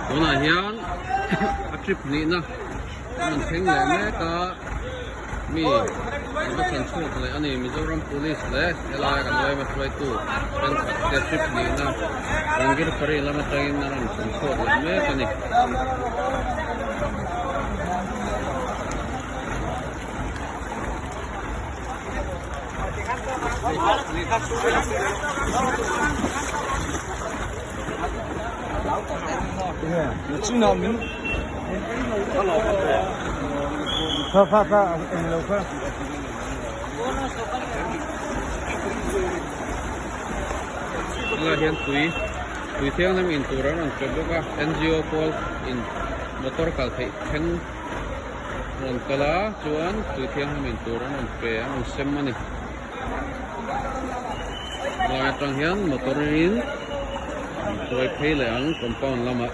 Tunah hian a trip nihna an rawn thleng leh mek a, mi an va chhan chhuak leh a ni. Mizoram Police leh helai kan yma hruaitu thenkhat te trip nihna Rangirpari lam atangin an rawn chhan chhuak leh mek a ni. Tunah hian tui tui thianghlim in tur an rawn pe bawk a N_G_O pawl in motor kal theih thleng rawn kal a chuan tui thianghlim in tur an rawn pe an rawn sem a ni. Lai atang hian motor in an hruai phei leh ang compound lamah.